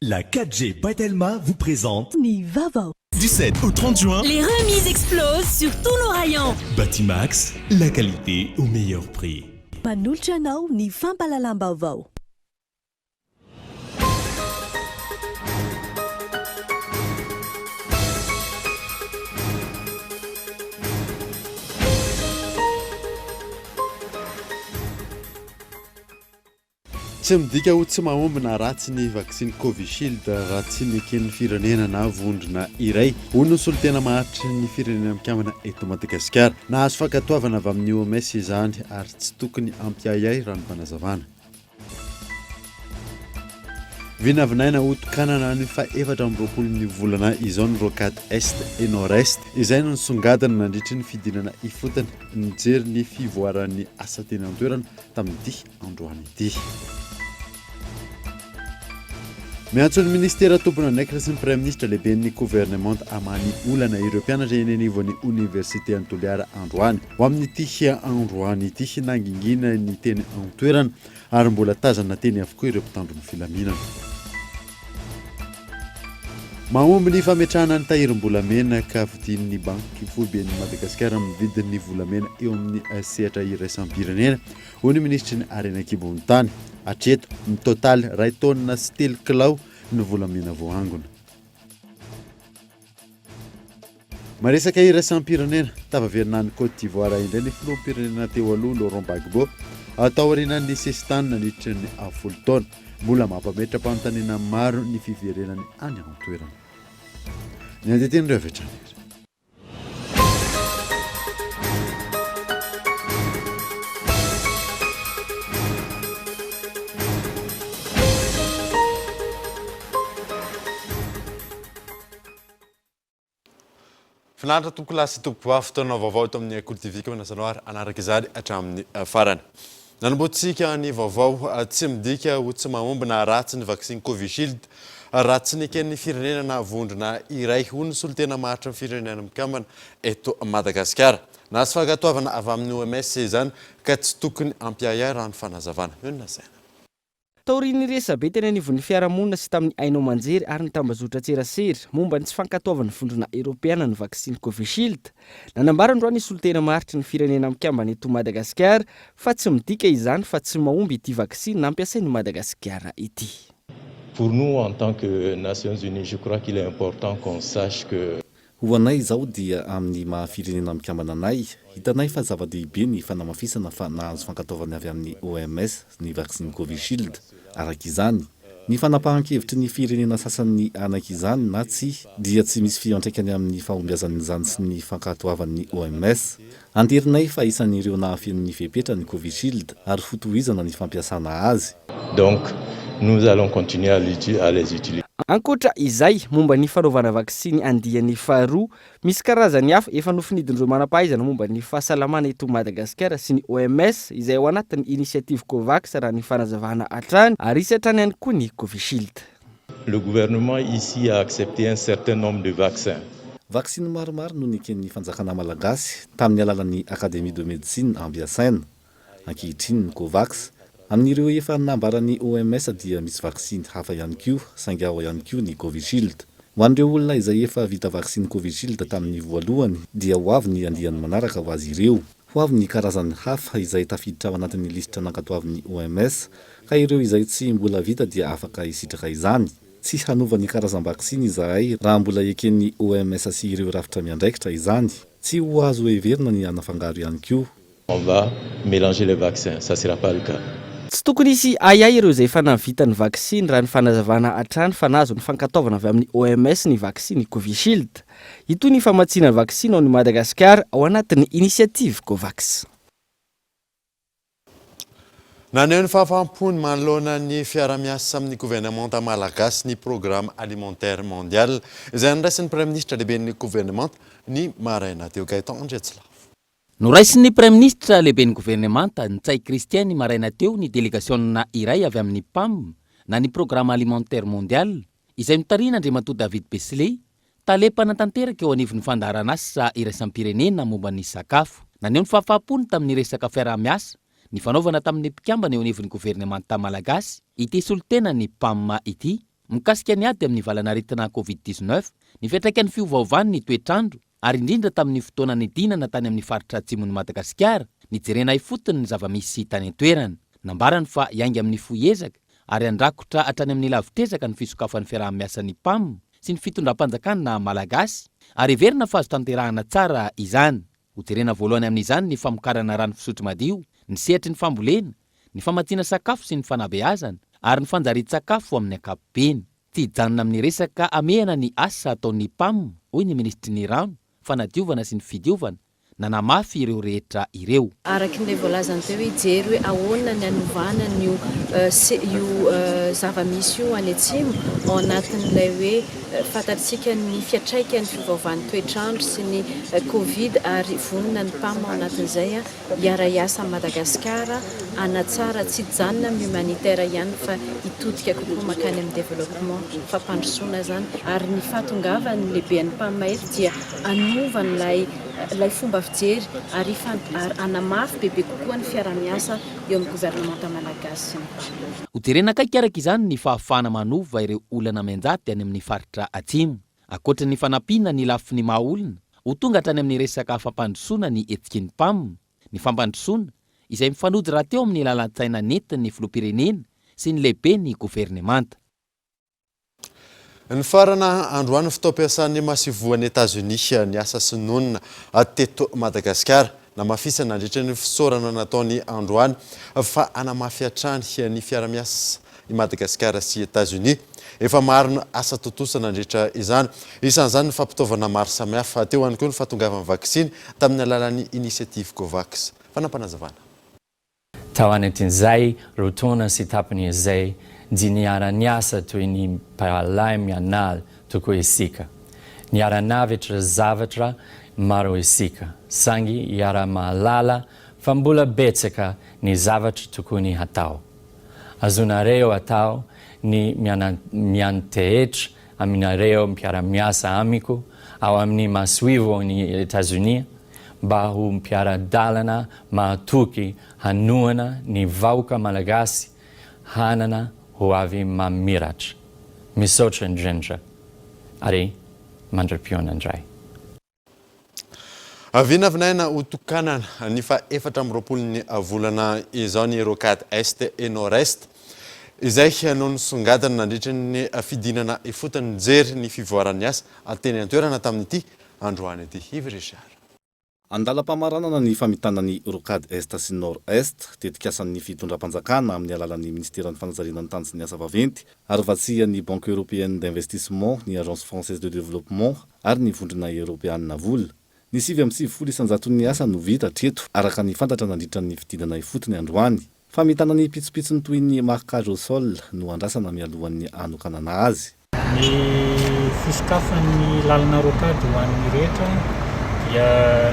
La 4G by Telma vous présente. Ny vaovao. Du 7 au 30 juin. Les remises explosent sur tous nos rayons. Batimax, la qualité au meilleur prix. Manolotra anao ny fampahalalam-baovao. Tsy midika ho tsy mahomby na ratsy ny vaksiny Covishield raha tsy neken'ny firenena na vondrona iray, hoy ny solontena maharitry ny Firenena Mikambana eto Madagasikara. Nahazo fankatoavana avy amin'ny OMS izany ary tsy tokony hampiahiahy raha ny fanazavana. Vinavinaina hotokanana ny faha-24 ny volana izao ny Rocade Est et Nord-Est, izay no nisongadina nandritry ny fidinana ifotony nijery ny fivoaran'ny asa teny an-toerana tamin'ity androany ity. Miantso ny minisitera tompon'andraikitra sy ny praiminisitra lehiben'ny governemanta hamaha ny olana ireo mpianatra eny anivon'ny oniversite any Toliara androany. Ho amin'ity androany ity, nangingina ny teny an-toerana ary mbola tazana teny avokoa ireo mpitandro ny filaminana. Mahomby ny fametrahana ny tahirim-bolamena ka vidian'ny Banky Foiben'i Madagasikara amin'ny vidin'ny volamena eo amin'ny sehatra iraisam-pirenena. hoy ny minisitry ny Harena an-kibon'ny tany. Hatreto, mitotaly iray taonina sy telo kilao ny volamena voaangona. Maresaka iraisam-pirenena, tafaverina any Côte d'Ivoire indray ny filoham-pirenena teo aloha Laurent Gbagbo, taorian'ny sesitany nandritra ny folo taona. Mbola mampametra-panontaniana maro ny fiverenany any an-toerana. Ny andian-tenin'ireo avy hatrany. Finaritra tompokolahy sy tompokovavy, fotoana vaovao eto amin'ny Kolo TV ka manasa anao ary hanaraka izany hatramin'ny farany. Nanombohantsika ny vaovao, tsy midika ho tsy mahomby na ratsy ny vaksiny Covishield raha tsy neken'ny firenena na vondrona iray, hoy ny solontena maharitry ny Firenena Mikambana eto Madagasikara. Nahazo fankatoavana avy amin'ny OMS izany ka tsy tokony hampiahiahy raha ny fanazavana. Mionona saina. Taorian'ny resabe teny anivon'ny fiarahamonina sy tamin'ny haino aman-jery ary ny tambazotran-tserasera momba ny tsy fankatoavan'ny Vondrona Eoropeana ny vaksiny Covishield, nanambara androany ny solontena maharitry ny Firenena Mikambana eto Madagasikara fa tsy midika izany fa tsy mahomby ity vaksiny nampiasain'i Madagasikara ity. Pour nous en tant que Nations Unies, je crois qu'il est important qu'on sache que. Ho anay izao dia amin'ny maha Firenena Mikambana anay, hitanay fa zava-dehibe ny fanamafisana fa nahazo fankatoavana avy amin'ny OMS ny vaksiny Covishield. Araka izany, ny fanapahan-kevitry ny firenena sasany ny hanaiky izany na tsia dia tsy misy fiantraikany amin'ny fahombiazan'izany sy ny fankatoavan'ny OMS. Anterinay fa isan'ireo nahafeno ny fepetra ny Covishield ary hotohizana ny fampiasana azy. Donc, nous allons continuer à les utiliser. Ankoatra izay, momba ny fanaovana vaksiny andiany faharoa, misy karazany hafa efa nofinidin'ireo manam-pahaizana momba ny fahasalamana eto Madagasikara sy ny OMS izay ao anatin'ny Initiative Covax raha ny fanazavana hatrany, ary hisy hatrany ihany koa ny Covishield. Le gouvernement ici a accepté un certain nombre de vaccins. Vaksiny maromaro no neken'ny fanjakana malagasy tamin'ny alalan'ny Académie de médecine ampiasaina ankehitriny ny Covax. Amin'ireo efa nambaran'ny OMS dia misy vaksiny hafa ihany koa saingy ao ihany koa ny Covishield. Ho an'ireo olona izay efa vita vaksiny Covishield tamin'ny voalohany dia ho avy ny andiany manaraka ho azy ireo. Ho avy ny karazany hafa izay tafiditra ao anatin'ny lisitra nankatoavin'ny OMS ka ireo izay tsy mbola vita dia afaka hisitraka izany. Tsy hanova ny karazam-baksiny izahay raha mbola eken'ny OMS sy ireo rafitra miandraikitra izany. Tsy ho azo heverina ny hanafangaro ihany koa. On va mélanger les vaccins, ça sera pas le cas. Tsy tokony hisy ahiahy ireo izay efa nahavita ny vaksiny raha ny fanazavana hatrany fa nahazo ny fankatoavana avy amin'ny OMS ny vaksiny Covishield. Hitohy ny famatsiana vaksiny ao ny Madagasikara ao anatin'ny Initiative Covax. Naneho ny fahafaham-pony manoloana ny fiara-miasa amin'ny governemanta malagasy ny Programme Alimentaire Mondial, izay noraisin'ny Praiminisitra lehiben'ny governemanta ny maraina teo. Gaëtan Andriatsilavo. Noraisin'ny Praiminisitra lehiben'ny governemanta, Ntsay Christian ny maraina teo ny delegasiona iray avy amin'ny Pam na ny Programme Alimentaire Mondial, izay notarihin'Andriamatoa David Beasley, Tale mpanatanteraka eo anivon'ny fandaharanasa iraisam-pirenena momba ny sakafo. Naneho ny fahafaham-pony tamin'ny resaka fiaraha-miasa nifanaovana tamin'ny mpikambana eo anivon'ny governemanta malagasy ity solontenan'ny Pam ity. mikasika ny ady amin'ny valanaretina Covid 19, ny fiantraikan'ny fiovaovan'ny toetr'andro ary indrindra tamin'ny fotoana nidinana tany amin'ny faritra atsimon'i Madagasikara, nijerena ifotony ny zava-misy tany an-toerana. Nambarany fa hiainga amin'ny fohy ezaka ary handrakotra hatrany amin'ny lavitr'ezaka ny fisokafan'ny fiaraha-miasan'ny PAM sy ny fitondram-panjakana malagasy ary heverina fa azo tanterahana tsara izany. Hojerena voalohany amin'izany ny famokarana rano fisotro madio, ny sehatry ny fambolena, ny famatsiana sakafo sy ny fanabeazana ary ny fanjarian-tsakafo amin'ny ankapobeny. Tsy hijanona amin'ny resaka hamehana ny asa ataon'ny PAM, hoy ny minisitry ny Rano, Fanadiovana sy ny Fidiovana, nanamafy ireo rehetra ireo. Araka ilay voalazany teo hoe hijery hoe ahoana ny hanovana an'io io zava-misy io any atsimo ao anatin'ilay hoe fantatsika ny fiantraikan'ny fiovaovan'ny toetr'andro sy ny Covid ary vonona ny PAM ao anatin'izay hiara-hiasa amin'i Madagasikara hanatsara tsy hijanona amin'ny humanitaire ihany fa hitodika kokoa mankany amin'ny développement, fampandrosoana izany ary ny fahatongavan'ny lehiben'ny PAM eto dia hanova an'ilay ilay fomba fijery ary ary hanamafy bebe kokoa ny fiaraha-miasa eo amin'ny governemanta malagasy sy ny PAM. Hojerena akaiky araka izany ny fahafahana manova ireo olana mianjady any amin'ny faritra atsimo. Ankoatra ny fanampiana ny lafiny maha olona, ho tonga hatrany amin'ny resaka fampandrosoana ny hetsiky ny PAM, ny fampandrosoana, izay mifanojo rahateo amin'ny lalan-tsaina nentin'ny filoham-pirenena sy ny lehiben'ny governemanta. Nifarana androany ny fotoam-piasan'ny masoivohon'i Etazonia niasa sy nonina teto Madagasikara. Namafisiny nandritra ny fisaorana nataony androany fa hanamafy hatrany ny fiara-miasa i Madagasikara sy Etazonia. Efa maro ny asa tontosa nandritra izany. Isan'izany ny fampitaovana maro samihafa. Teo ihany koa ny fahatongavan'ny vaksiny tamin'ny alalan'ny Initiative Covax. Fanapanazavana. Tao anatin'izay roa taona sy tapany izay dia niara-niasa toy ny mpirahalahy mianala tokoa isika. Niara-nahavitra zavatra maro isika, saingy iaraha-mahalala fa mbola betsaka ny zavatra tokony hatao. Azonareo atao ny miantehetra aminareo mpiara-miasa amiko ao amin'ny masoivohon'i Etazonia mba ho mpiara-dalana mahatoky hanohana ny vahoaka Malagasy hanana ho avy mamiratra. Misaotra indrindra ary mandra-pihaona indray. Vinavinaina ho tokanana ny faha 24 ny volana izao ny Rocade Est et Nord Est, izay no nisongadina nandritra ny fidinana ifotony nijery ny fivoaran'ny asa teny an-toerana tamin'ity androany ity. Yves Richard. Andalam-pamaranana ny famitana ny Rocade Est sy Nord Est, tetikasan'ny fitondram-panjakana amin'ny alalan'ny Minisiteran'ny Fanajariana ny Tany sy ny Asa Vaventy ary vatsian'ny Banque Européenne d'Investissement, ny Agence Française de Développement ary ny Vondrona Eoropeanina vola. Ny 99 isan-jaton'ny asa no vita hatreto, araka ny fantatra nandritra ny fidinana ifotony androany. Famitana ny pitsopitsony toy ny marquage au sol no andrasana mialohan'ny hanokanana azy. Ny fisokafan'ny lalana rocade ho an'ny rehetra dia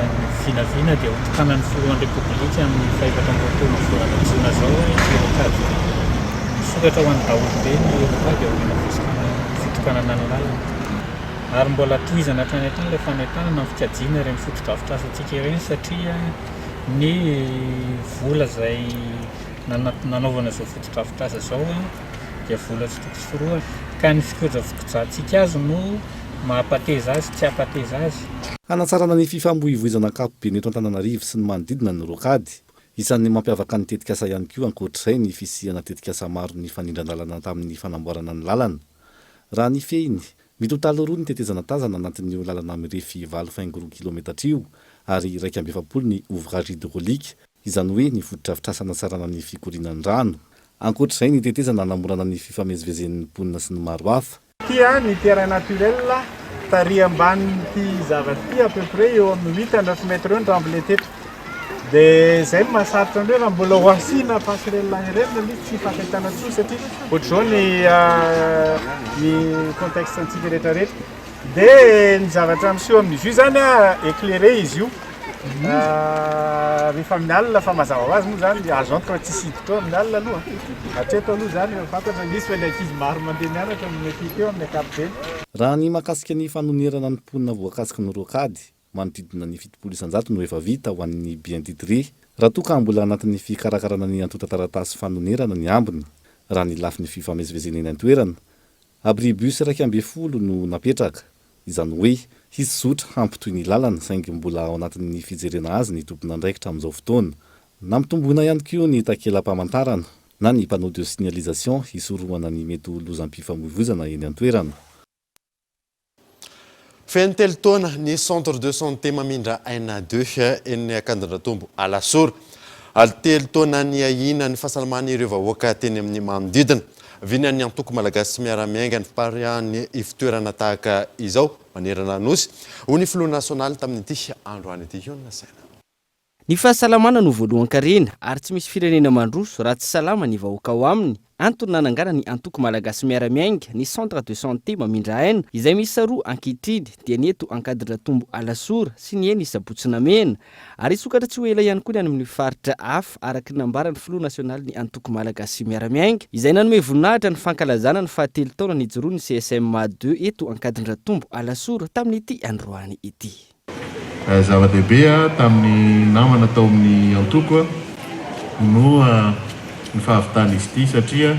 ny vinavina dia hotokanan'ny filohan'ny Repoblika amin'ny faha-24 volana jona izao ity rocade ity. Misokatra ho an'ny daholobe ny rocade aorian'ny fitokanana ny lalana. Ary mbola tohizana hatrany hatrany ilay fanentanana ny fikajiana ireny fotodrafitrasantsika ireny satria ny vola izay nanaovana izao fotodrafitrasa izao dia vola tsy toko tsy forohana ka ny fikojakojantsika azy no maha-mpateza azy tsy hampateza azy. Hanatsarana ny fifamoivoizana ankapobeny eto Antananarivo sy ny manodidina ny Rocade. Isan'ny mampiavaka ny tetikasa ihany koa ankoatr'izay ny fisiana tetikasa maro nifanindran-dalana tamin'ny fanamboarana ny lalana. Raha ny fehiny, mitotaly roa ny tetezana tazana anatin'io lalana mirefy valo faingo roa kilometatra io ary 41 ny ouvrage hydraulique, izany hoe ny fotodrafitrasa hanatsarana ny fikorianan'ny rano. Ankoatra izay, ny tetezana hanamorana ny fifamezivezen'ny mponina sy ny maro hafa. Ity ny terrain naturel tary ambanin'ity zavatra ity à peu près eo amin'ny huit à neuf mètres eo ny tremblay teto. Dia izay no mahasarotra an'ireo raha mbola ho asiana passerelle ireny ilay izy tsy hifankahitana intsony satria ohatr'izao ny ny contexte antsika rehetra rehetra. Dia ny zavatra miseho amin'izy io izany éclairé izy io rehefa amin'ny alina fa mazava ho azy moa izany azo antoka fa tsisy hiditra ao amin'ny alina aloha. Hatreto aloha izany efa fantatra misy fa ny ankizy maro mandeha mianatra no mety hita eo amin'ny ankapobeny. Raha ny mahakasika ny fanonerana ny mponina voakasiky ny rocade, manodidina ny 70% no efa vita ho an'ny bien titré, raha toa ka mbola anatin'ny fikarakarana ny antontan-taratasy fanonerana ny ambiny, raha ny lafiny fifamezivezena eny an-toerana. Abribus 11 no napetraka, izany hoe hisy zotra hampitohy ny lalana saingy mbola ao anatin'ny fijerena azy ny tompon'andraikitra amin'izao fotoana. Nampitomboina ihany koa ny takela-pamantarana na ny panneau de signalisation hisorohana ny mety ho lozam-pifamoivoizana eny an-toerana. Feno telo taona ny Centre de Santé Mamindra Aina Deux eny Ankandindratombo Alasora. Telo taona niahiana ny fahasalaman'ireo vahoaka teny amin'ny manodidina. Vinan'ny antoko Malagasy Miara-Miainga ny fipariahan'ny ivotoerana tahaka izao manerana Nosy, hoy ny filoha nasionaly tamin'ity androany ity. Hionona saina. Ny fahasalamana no voalohan-karena ary tsy misy firenena mandroso raha tsy salama ny vahoaka ao aminy, antony nanangana ny antoko Malagasy Miara-Miainga ny Centre de Santé Mamindra Aina izay miisa roa ankehitriny dia ny eto Ankadindratombo Alasora sy ny eny Sabotsy Namehana ary hisokatra tsy ho ela ihany koa ny any amin'ny faritra hafa araka ny nambaran'ny filoha nasionalin'ny antoko Malagasy Miara-Miainga izay nanome voninahitra ny fankalazana ny fahatelo taona nijoroan'ny CSMA deux eto Ankadindratombo Alasora tamin'ity androany ity. Zava-dehibe tamin'ny namana tao amin'ny antoko no ny fahavitan'izy ity satria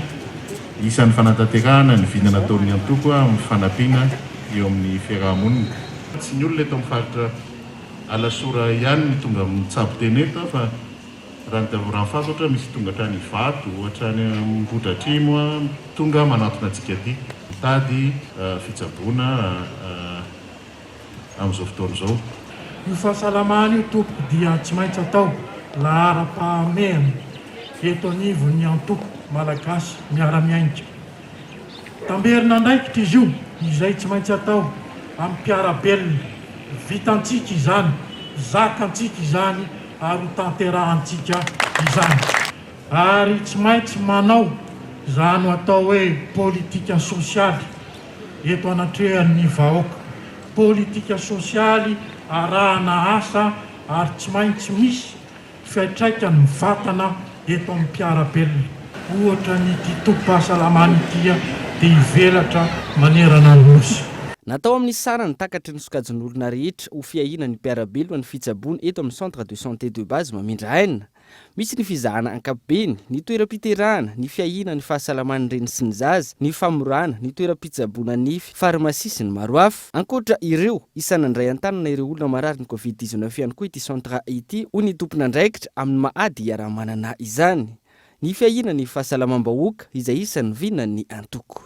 isan'ny fanatanterahana ny vina nataon'ny antoko amin'ny fanampiana eo amin'ny fiaraha-monina. Tsy ny olona eto amin'ny faritra Alasora ihany no tonga mitsabo tena eto fa raha ny fantatra misy tonga hatrany Ivato, hatrany Ambohidratrimo tonga manantona antsika aty mitady fitsaboana. amin'izao fotoana izao. Io fahasalamana io tompoko dia tsy maintsy atao laharam-pahamehana eto anivon'ny antoko Malagasy Miara-Miainga. Tamberin'andraikitra izy io izay tsy maintsy atao amin'ny mpiara-belona. Vitantsika izany, zakantsika izany ary ho tanterahantsika izany. Ary tsy maintsy manao izany atao hoe politika sosialy eto anatrehan'ny vahoaka. Politika sosialy arahana asa ary tsy maintsy misy fiantraikany mivantana eto amin'ny mpiara-belona. Ohatra ny ity tobim-pahasalamana ity dia hivelatra manerana ny Nosy. Natao amin'ny sarany takatry ny sokajin'olona rehetra ho fiahiana ny mpiara-belona ny fitsaboana eto amin'ny Centre de santé de base Mamindra Aina. Misy ny fizahana ankapobeny, ny toeram-piterahana, ny fiahiana ny fahasalaman'ny reny sy ny zaza, ny famorana, ny toeram-pitsaboana nify, farmasia sy ny maro hafa. Ankoatra ireo, isan'ny nandray an-tanana ireo olona marary ny Covid 19 ihany koa ity centre ity, hoy ny tompon'andraikitra, amin'ny maha ady iaraha-manana izany. Ny fiahiana ny fahasalamam-bahoaka, izay isan'ny vinan'ny antoko.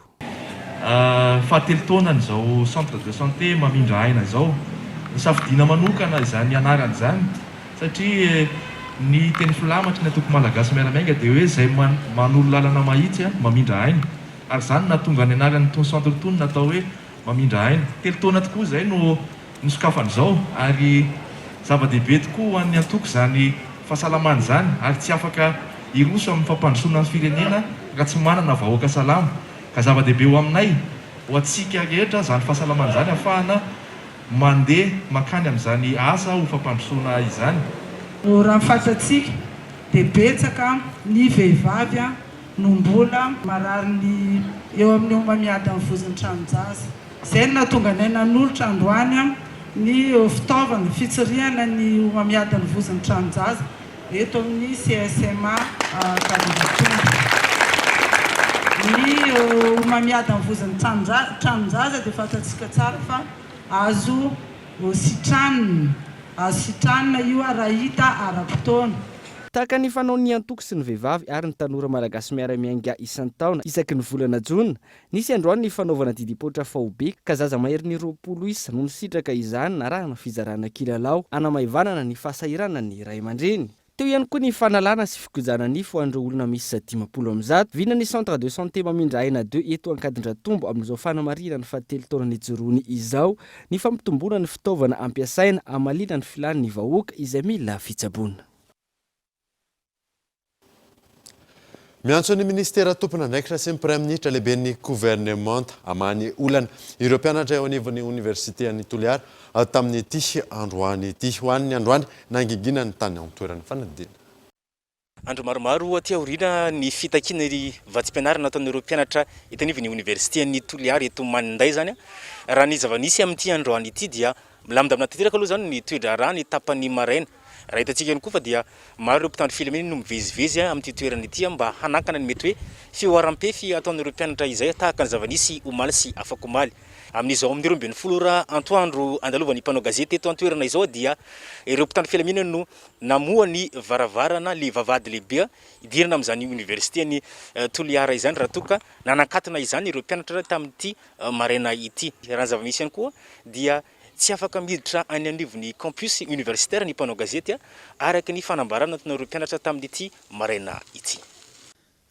Fahatelo taonany izao centre de santé mamindra aina izao. Nosafidiana manokana izany anarana izany satria ny teny filamatry ny antoko Malagasy Miara-Miainga dia hoe izay manoro lalana mahitsy mamindra aina. Ary izany no nahatonga ny anaran'itony centre itony natao hoe mamindra aina. Telo taona tokoa izay no nisokafana izao ary zava-dehibe tokoa ho an'ny antoko izany fahasalamana izany ary tsy afaka hiroso amin'ny fampandrosoana ny firenena raha tsy manana vahoaka salama ka zava-dehibe ho aminay, ho antsika rehetra izany fahasalamana izany ahafahana mandeha mankany amin'izany asa ho fampandrosoana izany. Raha ny fantatsika dia betsaka ny vehivavy no mbola marary ny eo amin'ny homamiadan'ny vozon'ny tranon-jaza. Izay no nahatonga anay nanolotra androany ny fitaovana fitsirihana ny homamiadan'ny vozon'ny tranon-jaza eto amin'ny CSMA Ankadindratombo. Ny homamiadan'ny vozon'ny tranon-jaza dia fantatsika tsara fa azo sitranina, azo sitranina io raha hita ara-potoana. Tahaka ny fanaon'ny antoko sy ny vehivavy ary ny tanora malagasy miara-miainga isan-taona isaky ny volana jona, Nisy androany ny fanaovana didim-poitra faobe ka zaza maherin'ny 20 isa no nisitraka izany narahana fizarana kilalao hanamaivanana ny fahasahiranan'ny ray aman-dreny. Teo ihany koa ny fanalana sy fikojana nify ho an'ireo olona miisa 150. Vinan'ny Centre de Santé Mamindra Aina Deux eto Ankadindratombo amin'izao fanamarihana ny fahatelo taona nijoroany izao ny fampitomboana ny fitaovana ampiasaina hamaliana ny filan'ny vahoaka izay mila fitsaboana. Miantso ny minisitera tompon'andraikitra sy ny praiminisitra lehiben'ny governemanta hamaha ny olana ireo mpianatra eo anivon'ny oniversite an'i Toliara tamin'ity androany ity. Ho an'ny androany, nangingina ny tany an-toerana. Fanadihadiana. Andro maromaro aty aoriana ny fitakiana ny vatsim-pianarana nataon'ireo mpianatra eto anivon'ny oniversiten'i Toliara eto Maninday izany. Raha ny zava-nisy amin'ity androany ity dia milamindamina tanteraka aloha izany ny toe-draharaha ny tapany maraina. Raha hitantsika ihany koa fa dia maro ireo mpitandro filaminana no mivezivezy amin'ity toerana ity mba hanakana ny mety hoe fihoaram-pefy ataon'ireo mpianatra izay tahaka ny zava-nisy omaly sy afak'omaly. Amin'izao amin'ny 12 ora antoandro andalovan'ny mpanao gazety eto an-toerana izao dia ireo mpitandro filaminana no namoha ny varavarana le vavahady lehibe hidirana amin'izany oniversiten'i Toliara izany raha toa ka nanakatona izany ireo mpianatra tamin'ity maraina ity. Raha ny zava-misy ihany koa dia tsy afaka miditra any anivon'ny campus universitaire ny mpanao gazety araka ny fanambarana nataon'ireo mpianatra tamin'ity maraina ity.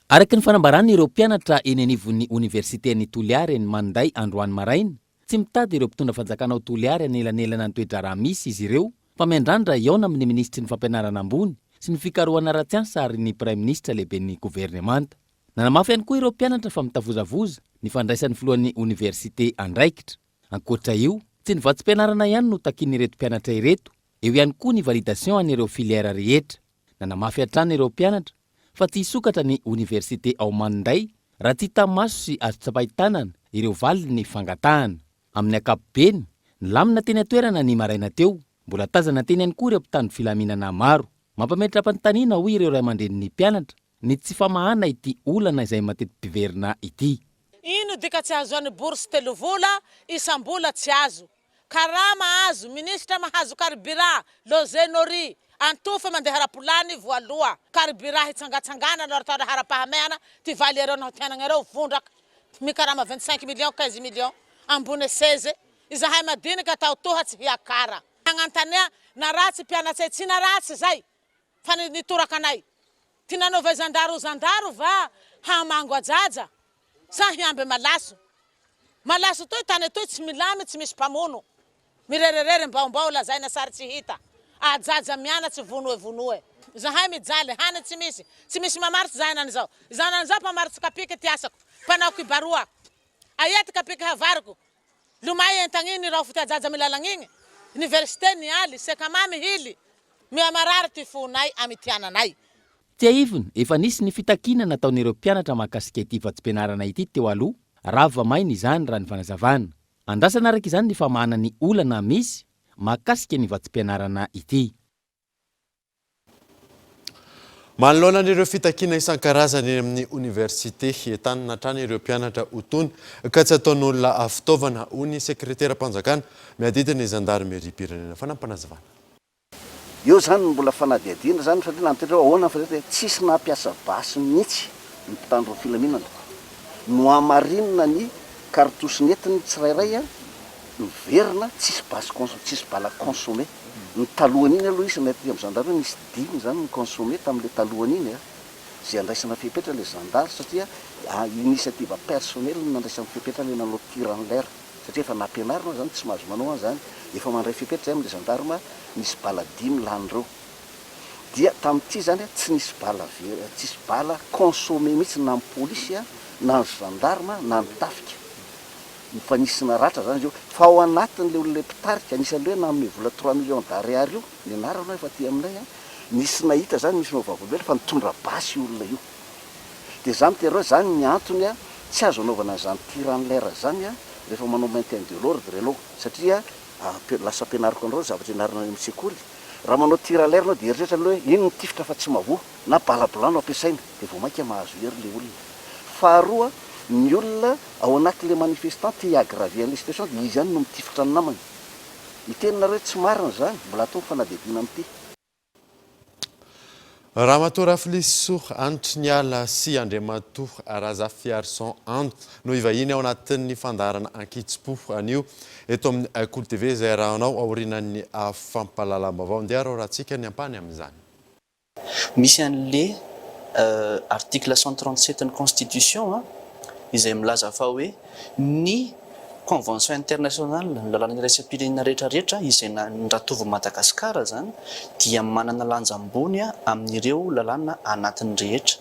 Araka ny fanambaran'ireo mpianatra eny anivon'ny oniversiten'i Toliara eny Maninday androany maraina, tsy mitady ireo mpitondra fanjakana ao Toliara hanelanelana ny toe-draharaha misy izy ireo fa miandrandra hihaona amin'ny minisitry ny fampianarana ambony sy ny fikarohana ara-tsiansa ary ny praiminisitra lehiben'ny governemanta. Nanamafy ihany koa ireo mpianatra fa mitavozavoza ny fandraisan'ny filohan'ny oniversite andraikitra. Ankoatra io, tsy ny vatsim-pianarana ihany no takian'ireto mpianatra ireto, eo ihany koa ny validation an'ireo filière rehetra. Nanamafy hatrany ireo mpianatra fa tsy hisokatra ny oniversite ao Maninday raha tsy hita maso sy azo tsapain-tanana ireo valin'ny fangatahana. Amin'ny ankapobeny, nilamina teny an-toerana ny maraina teo, mbola tazana teny ihany koa ireo mpitandro filaminana maro. Mampametra-panontaniana hoy ireo ray aman-drenin'ny mpianatra ny tsy famahana ity olana izay mateti-piverina ity. Ino dika tsy ahazoany bourse telovola isam-bola tsy azo karama azo minisitra mahazo carburant loze nori antofy mandeha rapolany voaloa carburant hitsangatsangana no atao laharam-pahamehana ty valy areo naho ty anagnareo vondraka mikarama 25 millions 15 millions ambone seze izahay madinika atao toha tsy hiakara agnantanea na ratsy mpianatse tsy na ratsy zay Fa ny nitoraka anay. Ty nanaovay zandary ho zandary va hamango ajaja sa hiamby malaso? Malaso toy tany atoy tsy milamy tsy misy mpamono. Mirererery mbaombao lazaina sary tsy hita. Ajaja mianatsy vonoe vonoe. Zahay mijaly, hany tsy misy. Tsy misy mamaritsy zahay nanizao. Izaho nanizao mpamaritsy kapiky ty asako. Mpanao kibaroa. Aia ty kapiky havariko? Lomay entagniny ny raofy ty ajaja milalagnigny, Université nialy, Sekama mihily, Miha marary ty fonay amy ty ananay. Tsiahivina, efa nisy ny fitakiana nataon'ireo mpianatra mahakasika ity vatsim-pianarana ity teo aloha, rava maina izany raha ny fanazavana. Andrasana araka izany ny famahana ny olana misy mahakasika ny vatsim-pianarana ity. Manoloana an'ireo fitakiana isan-karazany eny amin'ny oniversite, entanina hatrany ireo mpianatra ho tony ka tsy ataon'olona fitaovana, hoy ny sekreteram-panjakana miadidy ny zandarimeriam-pirenena. Fanampinazavana. Eo izany no mbola fanadihadiana izany satria nanontany hoe ahoana ny fahitana hoe tsisy nampiasa basy mihitsy ny mpitandro ny filaminana. Nohamarinina ny cartouche nentiny tsirairay miverina tsisy basy tsisy bala consommé. Ny talohan'iny aloha izy ny aty amin'ny zandary hoe nisy dimy izany ny consommé tamin'ilay talohan'iny a, izay andraisana fepetra ilay zandary satria initiative personnel no nandraisany fepetra ilay nanao tir en l'air satria efa nampianarina izany tsy mahazo manao an'izany, efa mandray fepetra izay amin'ilay gendarme nisy bala dimy lany ireo. Dia tamin'ity izany tsy nisy bala very, tsisy bala consommé mihitsy na ny polisy na ny gendarme na ny tafika. Fa nisy naratra zany izy io. Fa ao anatin'ilay olona mpitarika, anisan'ilay hoe nanome vola trois millions d'ariary io, ny anarany ho'a efa aty aminay an, nisy nahita zany, misy manao vavolombelona fa nitondra basy io olona io. Dia za miteny hoe zany ny antony an, tsy azo anaovana an'izany tir en l'air zany an, rehefa manao maintien de l'ordre ianao. Satria lasa ampianariko anareo ny zavatra ianarana any amin'ny sekoly, raha manao tir en l'air ianao dia eritreritra aloha hoe iny mitifitra fa tsy mahavoa, na bala blanc no ampiasaina, dia vao mainka mahazo hery ilay olona. Faharoa, ny olona ao anatin'ilay manifestant te hi-aggraver an'ilay situation dia izy ihany no mitifitra ny namany. Hiteny nareo hoe tsy marina izany, mbola atao ny fanadihadiana amin'ity. Ramatoa Rafilisoa Hanitriniala sy Andriamatoa Razafiarison Ando no hivahiny ao anatin'ny fandaharana Ankitsim-po anio eto amin'ny Kolo TV izay arahanao aorianan'ny fampahalalam-baovao. Ndeha araorantsika ny ampahany amin'izany. Misy an'le article 137 ny constitution izay milaza fa hoe ny convention internationale, ny lalàna iraisam-pirenena rehetra rehetra izay niratovin'i Madagasikara izany dia manana lanja ambony amin'ireo lalàna anatiny rehetra.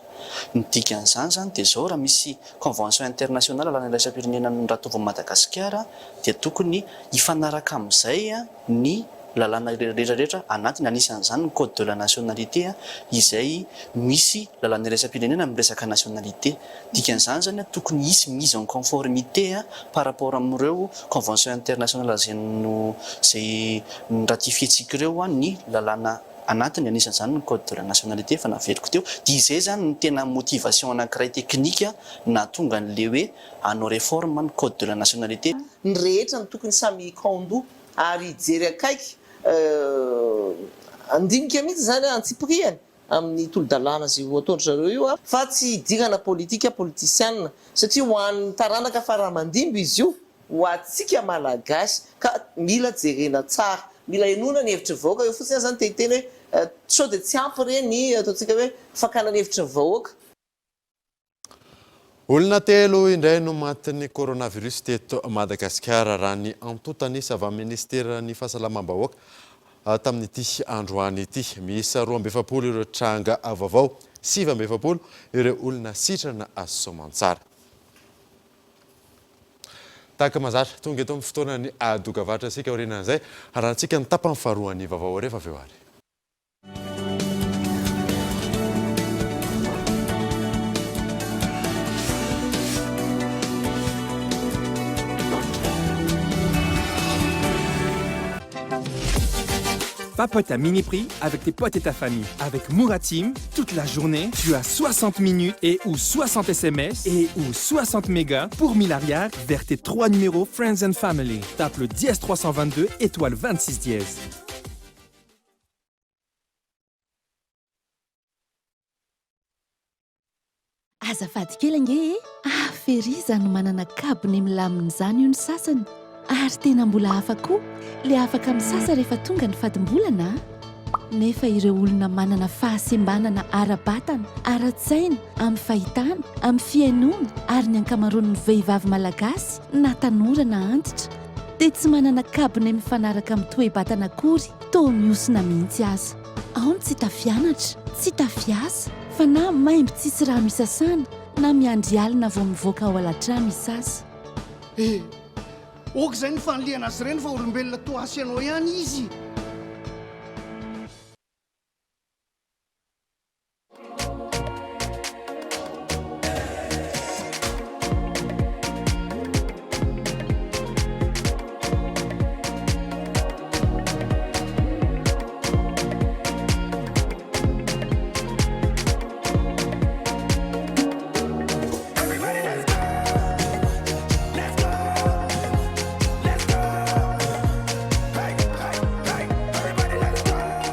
Ny dikan'izany izany dia izao, raha misy convention internationale, lalàna iraisam-pirenena niratovin'i Madagasikara dia tokony hifanaraka amin'izay ny lalàna rehetra rehetra anatiny, anisan'izany ny code de la nationalité izay misy lalàna iraisam-pirenena miresaka nationalité. Dikan'izany izany tokony hisy mise en conformité par rapport amin'ireo convention internationale izay no izay ni-ratifier-tsika ireo ny lalàna. anatiny, anisan'izany ny code de la nationalité efa naveriko teo, dia izay izany no tena motivation anankiray teknika nahatonga an'ilay hoe hanao réforme ny code de la nationalité. Ny rehetra no tokony samy hikaon-doha ary hijery akaiky, handinika mihitsy izany antsipirihany amin'ny tolo-dalàna izay ho ataon-dry zareo io fa tsy hidirana politika politisianina satria ho an'ny taranaka fara aman-dimby izy io, ho antsika Malagasy ka mila jerena tsara, mila henoina ny hevitry ny vahoaka, eo fotsiny aho izany te hiteny hoe sao dia tsy ampy re ny ataontsika hoe fakana ny hevitry ny vahoaka. Olona telo indray no matin'ny coronavirus teto Madagasikara, raha ny antontan'isa avy amin'ny minisiteran'ny Fahasalamam-bahoaka tamin'ity androany ity. Miisa 42 ireo tranga vaovao, 49 ireo olona sitrana soamantsara. Tahaka mahazatra, tonga eto amin'ny fotoanan'ny doka-varotra isika aorianan'izay harahantsika ny tapany faharoan'ny vaovao rehefa avy eo ary. Papote à mini prix avec tes potes et ta famille. Avec Mouratim, toute la journée, tu as 60 minutes et ou 60 SMS et ou 60 mégas pour 1000 arrière vers tes trois numéros Friends and Family. Tape le dièse 322 étoile 26 dièse. Azafady kely ange e! Hafa ery izany manana kabone milamina izany hoy ny sasany. Ary tena mbola hafa koa le afaka misasa rehefa tonga ny fadimbolana a! Nefa ireo olona manana fahasembanana ara-batana, ara-tsaina, amin'ny fahitana, amin'ny fihainoana ary ny ankamaroan'ny vehivavy malagasy na tanora na antitra dia tsy manana kabone mifanaraka amin'ny toe-batana akory, toa mihosina mihitsy aza. Ao ny tsy tafianatra, tsy tafiasa, fa na maimbo tsisy rano isasana na miandry alina vao mivoaka ao alatrano hisasa. Eh! Ok izay ny fanilihana azy ireny fa olombelona toa ahy sy ianao ihany izy.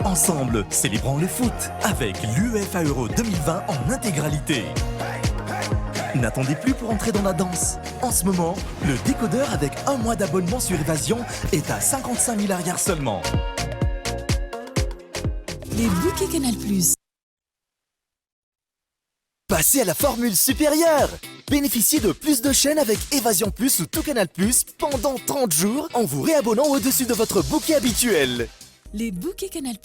Ensemble, célébrons le foot avec l'UEFA Euro 2020 en intégralité. N'attendez plus pour entrer dans la danse. En ce moment, le décodeur avec un mois d'abonnement sur Évasion est à 55 000 arrières seulement. Les bouquets Canal+. Passez à la formule supérieure Bénéficiez de plus de chaînes avec Évasion Plus ou Tout Canal Plus pendant 30 jours en vous réabonnant au-dessus de votre bouquet habituel. Les bouquets Canal+.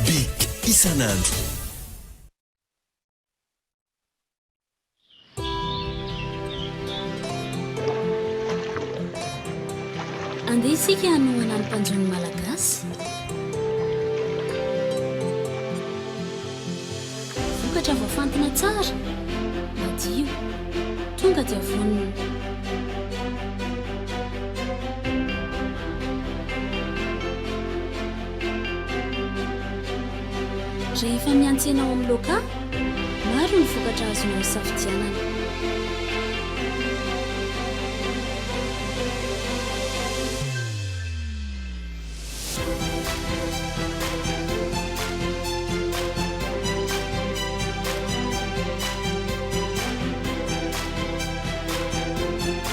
Big isan'andro. Andeha isika hanohana ny mpanjono malagasy. Vokatra voafantina tsara, madio, tonga dia vonona. Rehefa miantsena ao amin'ny Loka, maro ny vokatra azonao isafidianana.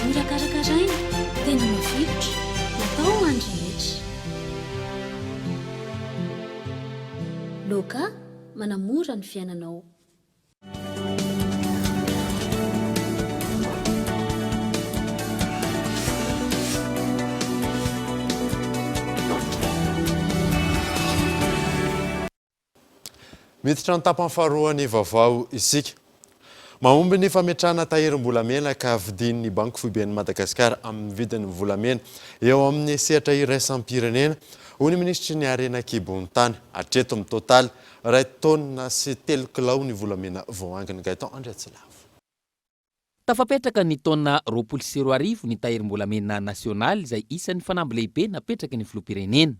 Mora karakaraina, tena mafilotra, natao ho an'ny rehetra. Loka, manamora ny fiainanao. Miditra ny tapany faharoan'ny vaovao isika. Mahomby ny fametrahana tahirim-bolamena ka vidian'ny Banky Foiben'i Madagasikara amin'ny vidin'ny volamena eo amin'ny sehatra iraisam-pirenena, hoy ny minisitry ny Harena an-kibon'ny tany. Hatreto mitotaly iray taonina sy telo kilao ny volamena voaangona. Gaëtan Andriatsilavo. Tafapetraka ny taona 2020 ny tahirim-bolamena nasionaly izay isan'ny fanamby lehibe napetraky ny filoham-pirenena.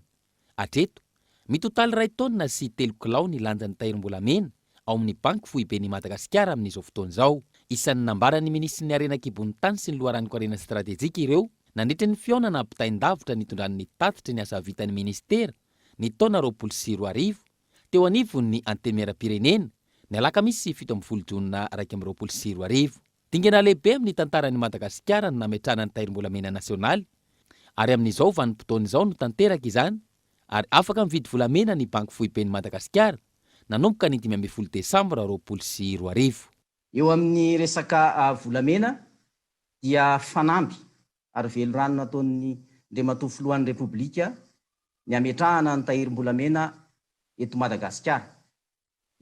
Hatreto, mitotaly iray taonina sy telo kilao ny lanjan'ny tahirim-bolamena ao amin'ny Banky Foiben'i Madagasikara amin'izao fotoana izao. Isan'ny nambaran'ny minisitry ny Harena an-kibon'ny tany sy ny loharanon-karena stratejika ireo nandritra ny fihaonana ampitain-davitra nitondrany ny tatitry ny asa vitan'ny minisitera ny taona 2020 teo anivon'ny Antenimierampirenena, ny alakamisy 17 jona 2021. Dingana lehibe amin'ny tantaran'i Madagasikara ny nametrahana ny tahirim-bolamena nasionaly ary amin'izao vanim-potoana izao no tanteraka izany ary afaka mividy volamena ny Banky Foiben'i Madagasikara nanomboka ny 15 desambra 2020. Eo amin'ny resaka volamena dia fanamby ary velirano nataon'ny Andriamatoa Filohan'ny Repoblika ny hametrahana ny tahirim-bolamena eto Madagasikara.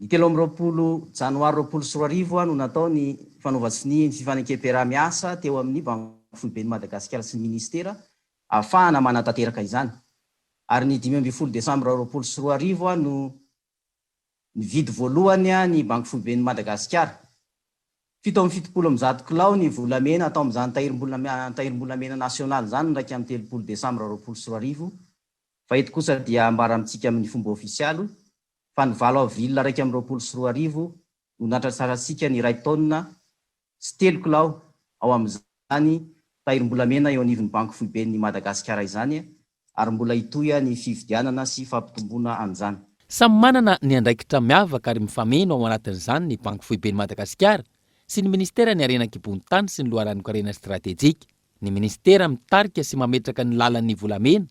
Ny 23 janoary 2020 no natao ny fanaovan-tsonia ny fifanekem-piaraha-miasa teo amin'ny Banky Foiben'i Madagasikara sy ny Minisitera ahafahana manatanteraka izany. Ary ny 15 desambra 2020 no Nividy voalohany ny Banky Foiben'i Madagasikara. 177 kilao ny volamena atao amin'izany tahirim-bolamena nasionaly izany ny 31 desambra 2020, fa eto kosa dia ambara amintsika amin'ny fomba ofisialy fa ny valo avril 2021 no natratrarantsika ny iray taonina sy telo kilao ao amin'izany tahirim-bolamena eo anivon'ny Banky Foiben'i Madagasikara izany ary mbola hitohy ny fividianana sy fampitomboana an'izany. Samy manana ny andraikitra miavaka ary mifameno ao anatin'izany ny Banky Foiben'i Madagasikara sy ny Minisiteran'ny Harena an-kibon'ny tany sy ny Loharanon-karena Stratejika. Ny Minisitera mitarika sy mametraka ny lalan'ny volamena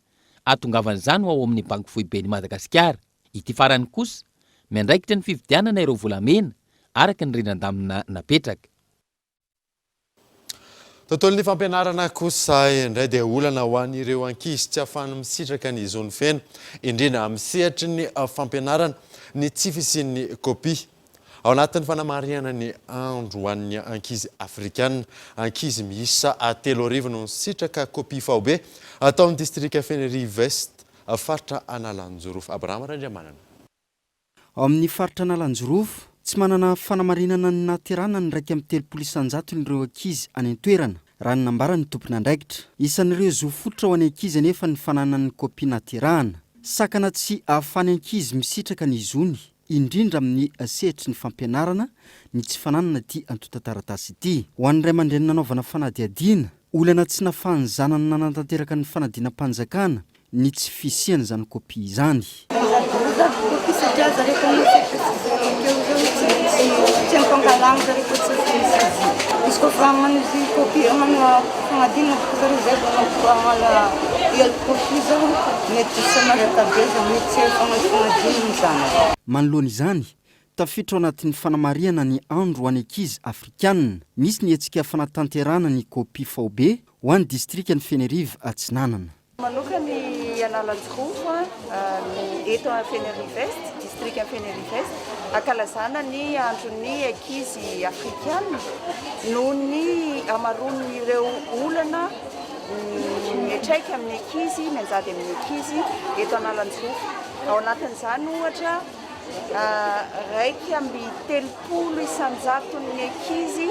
ahatongavan'izany ho ao amin'ny Banky Foiben'i Madagasikara. Ity farany kosa miandraikitra ny fividianana ireo volamena araka ny rindran-damina napetraka. Tontolon'ny fampianarana kosa indray dia olana ho an'ireo ankizy tsy ahafahany misitraka ny zony feno, indrindra amin'ny sehatry ny fampianarana, ny tsy fisian'ny kopia. Ao anatin'ny fanamarihana ny andro ho an'ny ankizy afrikana, ankizy miisa 3000 no nisitraka kopia faobe tao amin'ny distrika Fenerive Est, faritra Analanjirofo. Abrahama Randriamanana. Ao amin'ny faritra Analanjirofo, tsy manana fanamarinana ny nahaterahana ny 31 isan-jaton'ireo ankizy any an-toerana, raha ny nambaran'ny tompon'andraikitra. Isan'ireo zo fototra ho an'ny ankizy anefa ny fananany ny kopia nahaterahana. Sakana tsy ahafahan'ny ankizy misitraka ny zony, indrindra amin'ny sehatry ny fampianarana, ny tsy fananana ity antontan-taratasy ity. Ho an'ny ray aman-dreny nanaovana fanadihadiana, olana tsy nafahan'ny zanany nanatanteraka ny fanadinam-panjakana ny tsy fisian'izany kopia izany. Manoloana izany, tafiditra ao anatin'ny fanamarihana ny Andro ho an'ny ankizy Afrikanina, nisy ny hetsika fanatanterahana ny kopia faobe ho an'ny distrikan'i Fenerive Atsinanana. Manokana i Analanjirofo ny eto Fenerive Est, distrikan'i Fenerive Est, ankalazana ny andron'ny ankizy afrikana noho ny hamaroan'ireo olana miantraika amin'ny ankizy, mianjady amin'ny ankizy eto Analanjirofo. Ao anatin'izany ohatra 31 isan-jaton'ny ankizy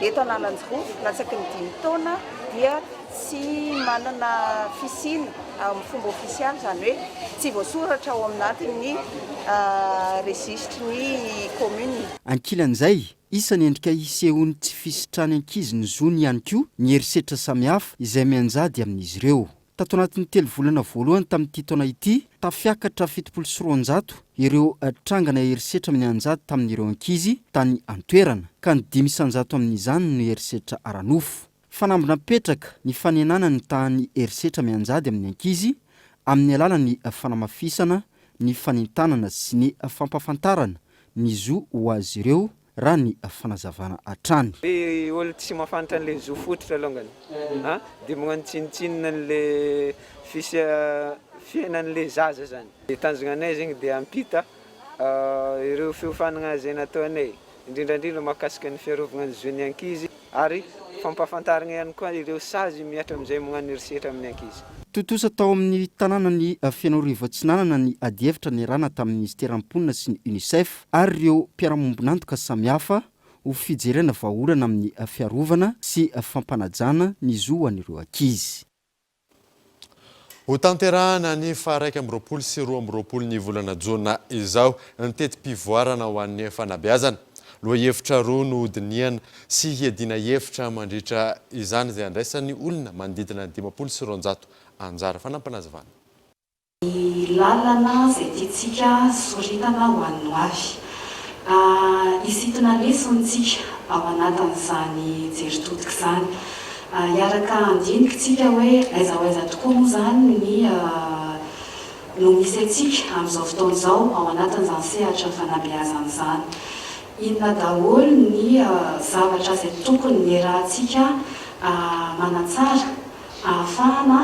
eto Analanjirofo latsaky ny dimy taona dia Tsy manana fisiana amin'ny fomba ofisialy, izany hoe tsy voasoratra ao aminatin'ny registre ny commune. Ankilan'izay, isan'ny endrika hisehoan'ny tsy fisitrahan'ny ankizy ny zony ihany koa ny herisetra samihafa izay mianjady amin'izy ireo. Tato anatin'ny telo volana voalohany tamin'ity taona ity, tafiakatra 270 ireo trangana herisetra mianjady tamin'ireo ankizy tany an-toerana, ka ny 5% amin'izany no herisetra ara-nofo. Fanamby napetraka ny fanenana ny tahan'ny herisetra mianjady amin'ny ankizy amin'ny alalan'ny fanamafisana ny fanentanana sy ny fampahafantarana ny zo ho azy ireo raha ny fanazavana hatrany. Hoe olo tsy mahafantatra an'le zo fototra alongany an, de magnano tsinontsinona an'le fisia fiainan'le zaza zany. De tanjogna anay zegny de hampita. Ireo fiofanana izay nataonay, indrindra indrindra mahakasika ny fiarovana ny zon'ny ankizy ary fampahafantarana ihany koa ireo sazy mihatra amin'izay magnano herisetra amin'ny ankizy. Tontosa tao amin'ny tanànan'i Fenoarivo Atsinanana ny adihevitra niarahana tamin'ny Minisiteran'ny Mponina sy ny Unicef ary ireo mpiara-mombon'antoka samihafa ho fijerena vahaolana amin'ny fiarovana sy fampanajana ny zo ho an'ireo ankizy. Hotanterahana ny faha-21 sy 22 ny volana jona izao ny teti-pivoarana ho an'ny fanabeazana. Lohahevitra roa no hodinihana sy hiadiana hevitra mandritra izany izay andraisan'ny olona manodidina ny 250 anjara. Fanampinazavana. Ny lalana izay tiantsika soritana ho an'ny ho avy. Hisintona lesona isika ao anatin'izany jery todika izany. Hiaraka handinika isika hoe aiza ho aiza tokoa moa izany ny no misy antsika amin'izao fotoana izao ao anatin'izany sehatra fanabeazana izany. Inona daholo ny zavatra izay tokony niarahantsika manatsara ahafahana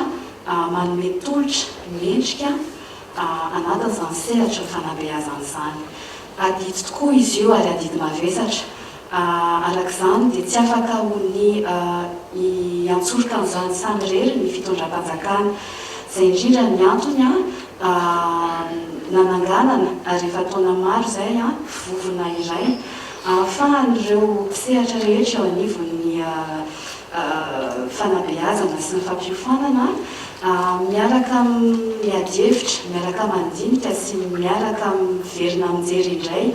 manome tolotra mendrika anatin'izany sehatra fanabeazana izany. Adidy tokoa izy io ary adidy mavesatra. Araka izany dia tsy afaka ho ny hiantsoroka an'izany samirery ny fitondram-panjakana. Izay indrindra ny antony nananganana ary efa taona maro izay vovona iray ahafahan'ireo mpisehatra rehetra eo anivon'ny fanabeazana sy ny fampiofanana, miaraka miady hevitra, miaraka mandinika sy miaraka miverina mijery indray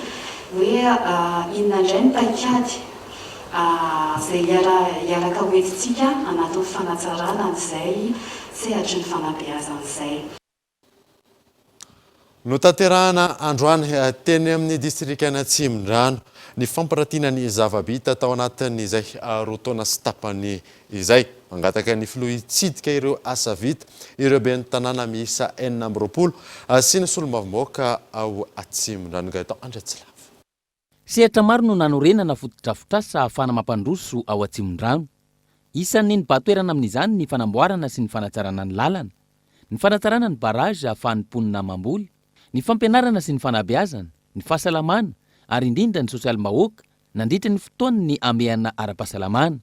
hoe inona indray ny paikady izay hiaraka hoentintsika anatin'ny fanatsarana an'izay sehatry ny fanabeazana izay. Notanterahana androany teny amin'ny distrikan'Atsimondrano ny fampiratiana ny zava-bita tao anatin'izay roa taona sy tapany izay. Mangataka ny filoha hitsidika ireo asa vita ireo ben'ny tanàna miisa 26 sy ny solombavambahoaka ao Atsimondrano. Gaëtan Andriatsilavo. Sehatra maro no nanorenana fotodrafitrasa ahafahana mampandroso ao Atsimondrano. Isan'ny nibahan-toerana amin'izany ny fanamboarana sy ny fanatsarana ny lalana, ny fanatsarana ny barrage ahafahan'ny mponina mamboly, ny fampianarana sy ny fanabeazana, ny fahasalamana ary indrindra ny sosialim-bahoaka nandritra ny fotoan'ny hamehana ara-pahasalamana.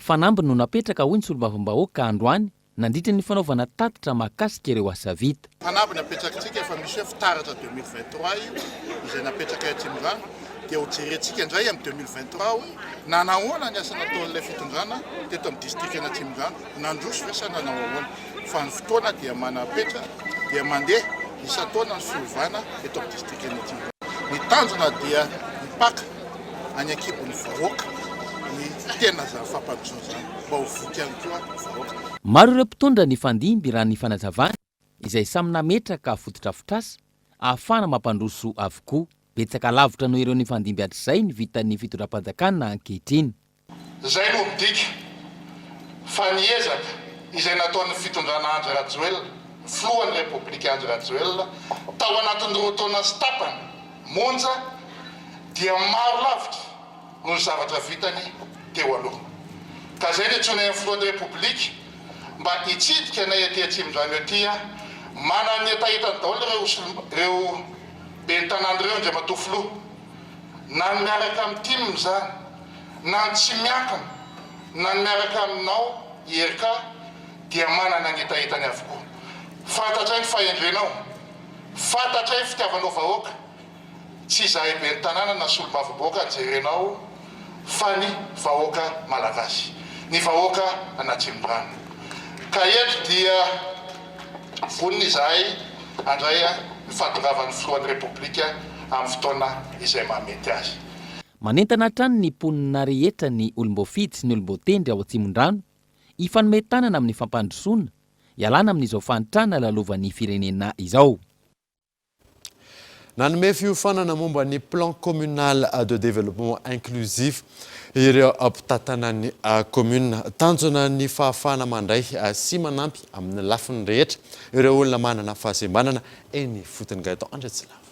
Fanamby no napetraka hoy ny solombavambahoaka androany nandritra ny fanaovana tatitra mahakasika ireo asa vita. Fanamby napetrakitsika efa misy hoe fitaratra 2023 io izay napetrakay Atsimondrano dia ho jerentsika indray amin'ny 2023 hoe nanahoana ny asa nataon'ilay fitondrana teto amin'ny distrikan'Atsimondrano, nandroso ve sa nanao ahoana fa ny fotoana dia manapetra dia mandeha isan-taona ny fiovana eto amin'ny distrikan'Atsimondrano. Ny tanjona dia hipaka any an-kibon'ny vahoaka ny tena izany fampandrosoana izany mba ho voky ihany koa ny vahoaka. Maro ireo mpitondra nifandimby raha ny fanazavana, izay samy nametraka fotodrafitrasa ahafahana mampandroso avokoa. Betsaka lavitra noho ireo nifandimby hatrizay ny vitan'ny fitondram-panjakana ankehitriny. Izay no midika fa ny ezaka izay nataon'ny fitondrana Andry Rajoelina, ny filohan'ny Repoblika Andry Rajoelina, tao anatin'ny roa taona sy tapany monja dia maro lavitra noho ny zavatra vitany teo aloha. Ka izay no iantsoanay ny filohan'ny Repoblika mba hitsidika anay aty Atsimondrano aty, manana ny hetahetany daholo ireo ireo ben'ny tanàna ireo Andriamatoa Filoha, na ny miaraka amin'ny tim izany, na ny tsy miankina na ny miaraka aminao IRK dia manana ny hetahetany avokoa. Fantatray ny fahendrenao, fantatray ny fitiavanao vahoaka, tsy izahay ben'ny tanàna na solombavambahoaka no jerenao fa ny vahoaka malagasy, ny vahoaka an'Atsimondrano. Ka eto dia vonona izahay handray ny fahatongavan'ny filohan'ny Repoblika amin'ny fotoana izay mahamety azy. Manentana hatrany ny mponina rehetra ny olom-boafidy sy ny olom-boatendry ao Atsimondrano hifanome tanana amin'ny fampandrosoana, hialana amin'izao fahantrana lalovan'ny firenena izao. Nanome fiofanana momba ny Plan communal de développement inclusif ireo mpitantana ny kaominina. Tanjona ny fahafahana mandray sy manampy amin'ny lafiny rehetra ireo olona manana fahasembanana eny ifotony. Gaëtan Andriatsilavo.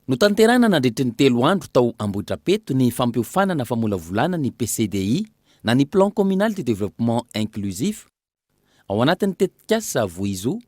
Notanterahina nandritry ny telo andro tao Ambohidrapeto ny fampiofanana famolavolana ny PCDI na ny Plan Communal de Développement Inclusif ao anatin'ny tetikasa Vohizo,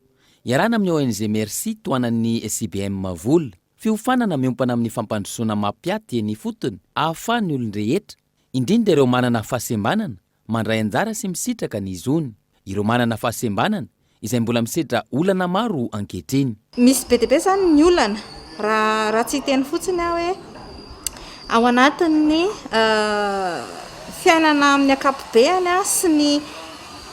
iarahana amin'ny ONG Merci tohanan'ny CBM Vola. Fiofanana miompana amin'ny fampandrosoana mampiaty eny ifotony ahafahan'ny olon-drehetra, indrindra ireo manana fahasembanana, mandray anjara sy misitraka ny zony. Ireo manana fahasembanana izay mbola misedra olana maro ankehitriny. Misy be dia be izany ny olana, raha raha tsy hiteny fotsiny aho hoe ao anatin'ny fiainana amin'ny ankapobeany sy ny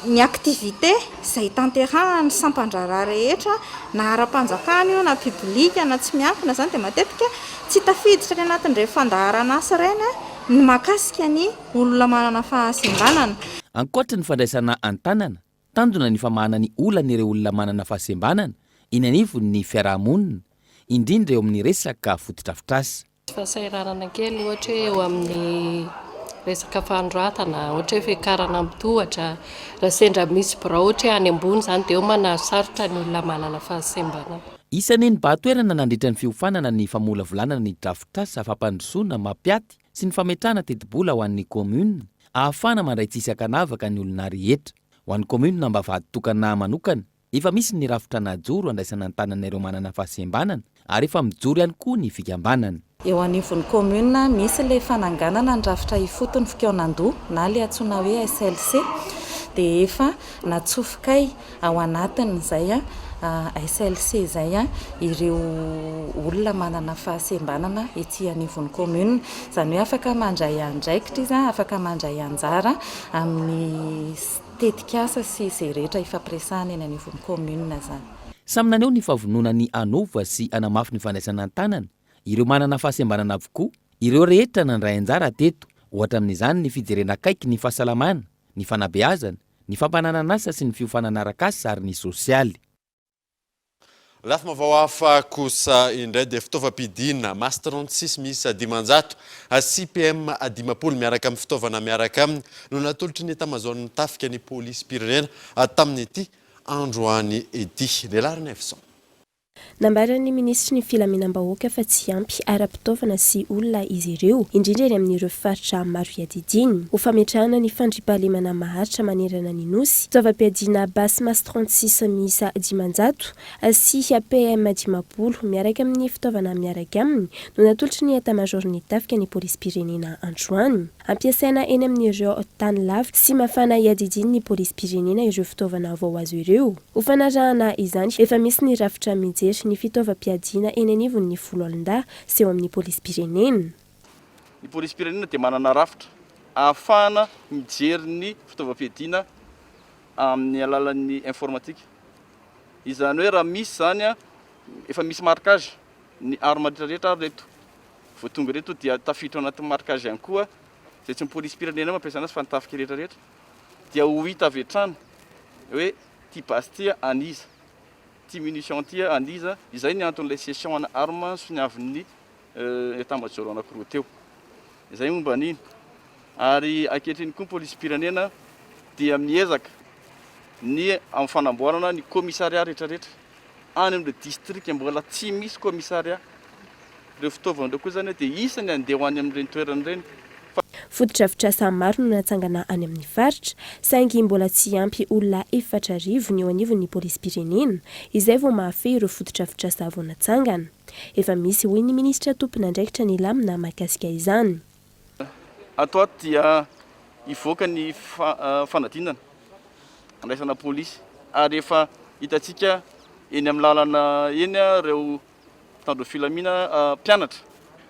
ny activité izay tanterahan'ny sampan-draharaha rehetra na ara-panjakana io na public na tsy miankina izany dia matetika tsy tafiditra any anatin'ireny fandaharan'asa ireny ny mahakasika ny olona manana fahasembanana. Ankoatry ny fandraisana an-tanana, tanjona ny famahana ny olan'ireo olona manana fahasembanana eny anivon'ny fiaraha-monina, indrindra eo amin'ny resaka fotodrafitrasa. Fahasahiranana kely ohatra hoe eo amin'ny resaka fanoratana, ohatra hoe fiakarana amin'ny tohatra, raha sendra misy birao ohatra hoe any ambony izany dia eo manasarotra ny olona manana fahasembanana. Isan'ny nibahan-toerana nandritra ny fiofanana ny famolavolana ny drafitrasa fampandrosoana mampiaty sy ny fametrahana tetibola ho an'ny commune ahafahana mandray tsisy ankanavaka ny olona rehetra. Ho an'ny commune Ambavahaditokana manokana, Efa misy ny rafitra najoro handraisana an-tanana ireo manana fahasembanana ary efa mijoro ihany koa ny fikambanana. Eo anivon'ny commune misy ilay fananganana ny rafitra ifotony fikaonandoha na ilay antsoina hoe SLC dia efa natsofokay ao anatin'izay SLC izay ireo olona manana fahasembanana ety anivon'ny commune. Izany hoe afaka mandray andraikitra izy, afaka mandray anjara amin'ny. tetikasa sy izay rehetra ifampiresahana eny anivon'ny commune izany. Samy naneho ny fahavononany hanova sy hanamafy ny fandraisana an-tanana ireo manana fahasembanana avokoa ireo rehetra nandray anjara teto, ohatra amin'izany ny fijerena akaiky ny fahasalamana, ny fanabeazana, ny fampananan'asa sy ny fiofanana arak'asa ary ny sosialy. Lafim-baovao hafa kosa indray dia fitaovam-pidiana Mass 36 miisa 500 sy PM 50 miaraka amin'ny fitaovana miaraka aminy no natolotry ny Etamazaon'ny Tafika ny Polisim-pirenena tamin'ity androany ity. Lehilahy Ranaivoson. Nambaran'ny minisitry ny Filaminam-bahoaka fa tsy ampy ara-pitaovana sy olona izy ireo, indrindra eny amin'ireo faritra maro iadidiany. Ho fametrahana ny fandriampahalemana maharitra manerana ny Nosy, fitaovam-piadiana basy Mas 36 miisa 500 sy PM 50 miaraka amin'ny fitaovana miaraka aminy no natolotry ny Etat-Major-n'ny Tafika ny Polisim-pirenena androany. Ampiasaina eny amin'ireo tany lavitra sy mafana iadidian'ny Polisim-pirenena ireo fitaovana vao azo ireo. Ho fanarahana izany, efa misy ny rafitra mijery ny fitaovam-piadiana eny anivon'ny foloalindahy sy eo amin'ny Polisim-pirenena. Ny Polisim-pirenena dia manana rafitra ahafahana mijery ny fitaovam-piadiana amin'ny alalan'ny informatique. Izany hoe raha misy izany, efa misy marquage ny armes rehetra rehetra ary ireto vao tonga ireto dia tafiditra ao anatin'ny marquage ihany koa, izay tsy ny Polisim-pirenena mampiasa anazy fa ny tafika rehetra rehetra, dia ho hita avy hatrany hoe ity basy ity an'iza, ity munition ity an'iza, izay ny anton'ilay cession ana armes soniavin'ny Etat major anankiroa teo. Izay momba an'iny. Ary ankehitriny koa ny polisim-pirenena dia miezaka ny amin'ny fanamboarana ny commissariat rehetrarehetra any amin'ireo distrika mbola tsy misy commissariat. Ireo fitaovana ireo koa izany dia isany handeha ho any amin'ireny toerana ireny. Fa. Fotodrafitrasa maro no natsangana any amin'ny faritra, saingy mbola tsy ampy olona 4000 ny eo anivon'ny polisim-pirenena, izay vao mahafehy ireo fotodrafitrasa vao natsangana. Efa misy, hoy ny minisitra tompon'andraikitra ny lamina mahakasika izany. Ato ato dia hivoaka ny fanadinana handraisana polisy ary efa hitantsika eny amin'ny lalana eny ireo mpitandro filamina mpianatra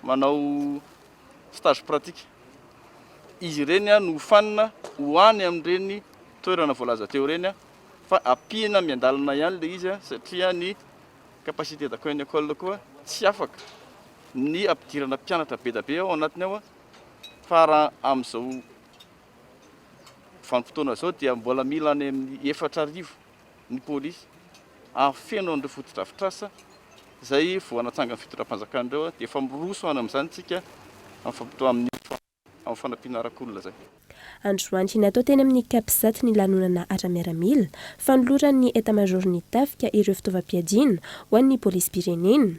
manao stage pratique. Izy ireny no hofanina ho any amin'ireny toerana voalaza teo ireny fa ampiana miandalana ihany ilay izy satria ny Capacité d'accueil ny école koa tsy afaka ny ampidirana mpianatra be da be ao anatiny ao fa raha amin'izao vanim-potoana izao dia mbola mila any amin'ny 4000 ny polisy hahafeno an'ireo fotodrafitrasa izay vao hanatsangan'ny fitondram-panjakana ireo dia efa miroso any amin'izany isika amin'ny amin'ny fanampiana arak'olona izay. Androany, natao teny amin'ny Capsat ny lanonana ara-miaramila, fanoloran'ny Etat-Major-n'ny Tafika ireo fitaovam-piadiana ho an'ny Polisim-pirenena.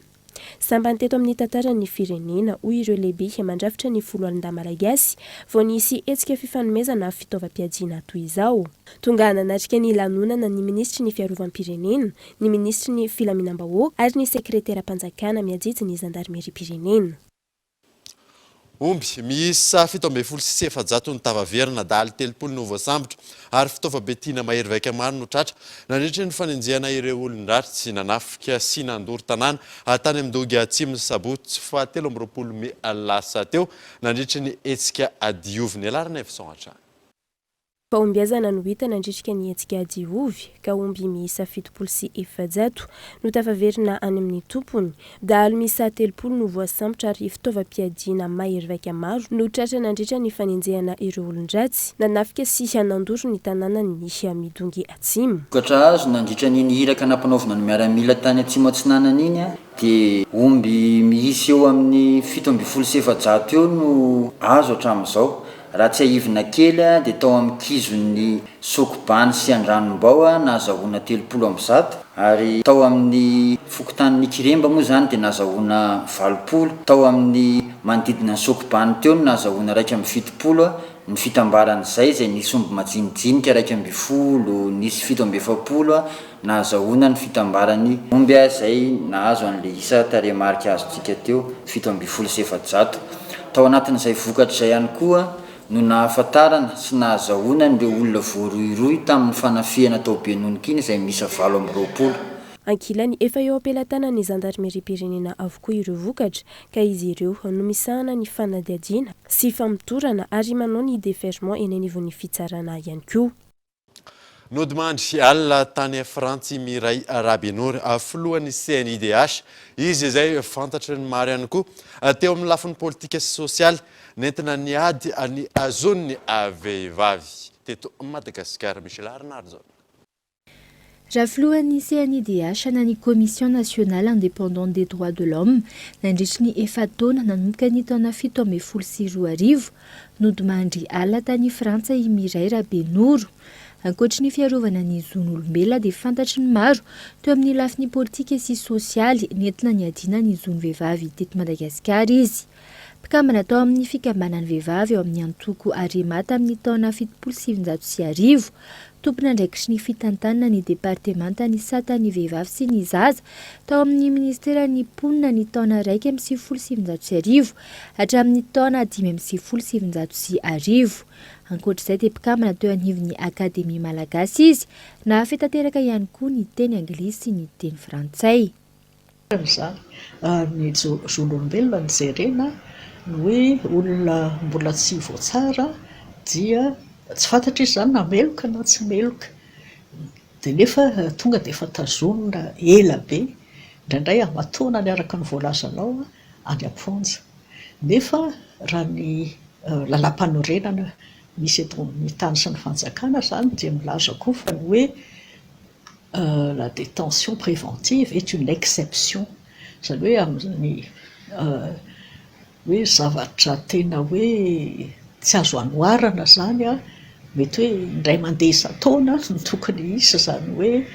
Sambany teto amin'ny tantaran'ny firenena, hoy ireo lehibe mandrafitra ny foloalindahy malagasy, vao nisy hetsika fifanomezana fitaovam-piadiana toy izao. Tonga nanatrika ny lanonana ny minisitry ny Fiarovam-pirenena, ny minisitry ny Filaminam-bahoaka ary ny sekreteram-panjakana miadidy ny zandarimeriam-pirenena. Omby miisa 417 no tafaverina, dahalo 30 no voasambotra ary fitaovam-piadiana mahery vaika maro no tratra nandritra ny fanenjehana ireo olon-dratsy nanafika sy nandoro tanàna tany Amindogy Atsimo ny sabotsy faha 23 mey lasa teo nandritra ny hetsika Diovy Nialarana Naivoson hatrany. Fahombiazana no hita nandritra ny hetsika Diovy ka omby miisa 470 no tafaverina any amin'ny tompony. Dahalo miisa 30 no voasambotra ary fitaovam-piadiana mahery vaika maro no tratra nandritra ny fanenjehana ireo olon-dratsy nanafika sy nandoro ny tanànan'i Midongy Atsimo. Vokatra azo nandritra an'iny iraka nampanaovina ny miaramila tany Atsimo Atsinanana iny dia omby miisa eo amin'ny 417 eo no azo hatramin'izao. Raha tsiahivina kely dia tao amin'ny kizon'ny Sokobany sy Andranombao nahazahoana 130 ary tao amin'ny fokontanin'Ikiremba moa izany dia nahazahoana 80, tao amin'ny manodidina ny Sokobany teo no nahazahoana 71, ny fitambaran'izay izay nisy omby majinijinika 11, nisy 47, nahazahoana ny fitambaran'ny omby izay nahazo an'ilay isa tarehimarika azontsika teo, 417. Tao anatin'izay vokatra izay ihany koa no nahafantarana sy nahazahoana an'ireo olona voarohirohy tamin'ny fanafihana tao Benonoky iny izay miisa 28. Ankilany, efa eo am-pelatanan'ny zandarimeriam-pirenena avokoa ireo vokatra ka izy ireo no misahana ny fanadihadiana sy famotorana ary manao ny déferrement eny anivon'ny fitsarana ihany koa. Nodimandry alina tany Frantsa i Mireille Rabenoro, filohan'ny CNIDH. Izy izay fantatry ny maro ihany koa teo amin'ny lafiny politika sy sosialy nentina niady ny zon'ny vehivavy teto Madagasikara. Michel Arnarison. Raha filohan'ny CNIDH na ny Commission Nationale Indépendante des Droits de l'Homme nandritry ny efa-taona nanomboka ny taona 2017, Nodimandry alina tany Frantsa i Mireille Rabenoro. Ankoatry ny fiarovana ny zon'olombelona dia fantatry ny maro teo amin'ny lafiny politika sy sosialy nentina niadiana ny zon'ny vehivavy teto Madagasikara izy. Mpikambana tao amin'ny fikambanan'ny vehivavy ao amin'ny antoko Arema tamin'ny taona 1970. Tompon'andraikitry ny fitantanana ny departemantan'ny satan'ny vehivavy sy ny zaza tao amin'ny minisiteran'ny mponina ny taona 1991 hatramin'ny taona 1995. Ankoatra izay dia mpikambana teo anivon'ny Akademia Malagasy izy, nahafehy tanteraka ihany koa ny teny anglisy sy ny teny frantsay. Izany. Ny zon'olombelona no jerena, ny hoe olona mbola tsy voatsara dia tsy fantatra izy izany na meloka na tsy meloka. Dia nefa tonga dia efa tazonina ela be, indraindray aman-taonany araka ny voalazanao any am-ponja. Nefa raha ny lalàmpanorenana misy eto amin'ny tany sy ny fanjakana izany dia milaza koa fa ny hoe la détention préventive est une exception, izany hoe amin'ny hoe zavatra tena hoe tsy azo anoharana izany an, mety hoe indray mandeha isan-taona no tokony hisy izany hoe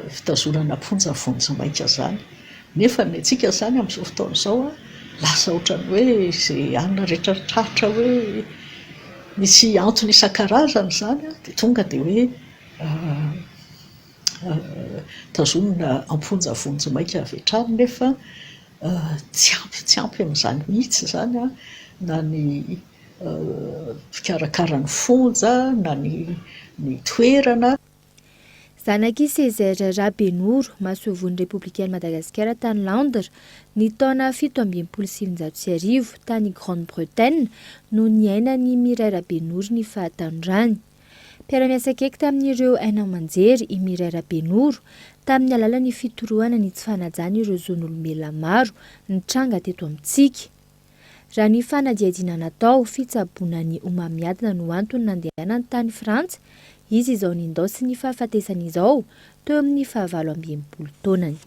fitazonana am-ponja vonjimaika izany. Nefa ny antsika izany amin'izao fotoana izao an, lasa ohatran'ny hoe izay hanina rehetra tratra hoe misy antony isan-karazany izany an, dia tonga dia hoe Tazomina am-ponja vonjimaika avy hatrany nefa tsy ampy tsy ampy amin'izany mihitsy izany na ny mpikarakara ny fonja na ny toerana. Zanak'i Césaire Rabenoro, masoivohon'ny Repoblikan'i Madagasikara tany Londres, ny taona 1967 tany Grande-Bretagne no niainan'i Mireille Rabenoro ny fahatanorany. Mpiara-miasa akaiky tamin'ireo haino aman-jery i Mireille Rabenoro, tamin'ny alalan'ny fitorohana ny tsy fanajana ireo zon'olombelona maro nitranga teto amintsika. Raha ny fanadihadiana natao, fitsaboana ny homamiadana no antony nandehanany tany Frantsa, izy izao nindaosin'ny fahafatesana izao teo amin'ny fahavalo amby 60 taonany.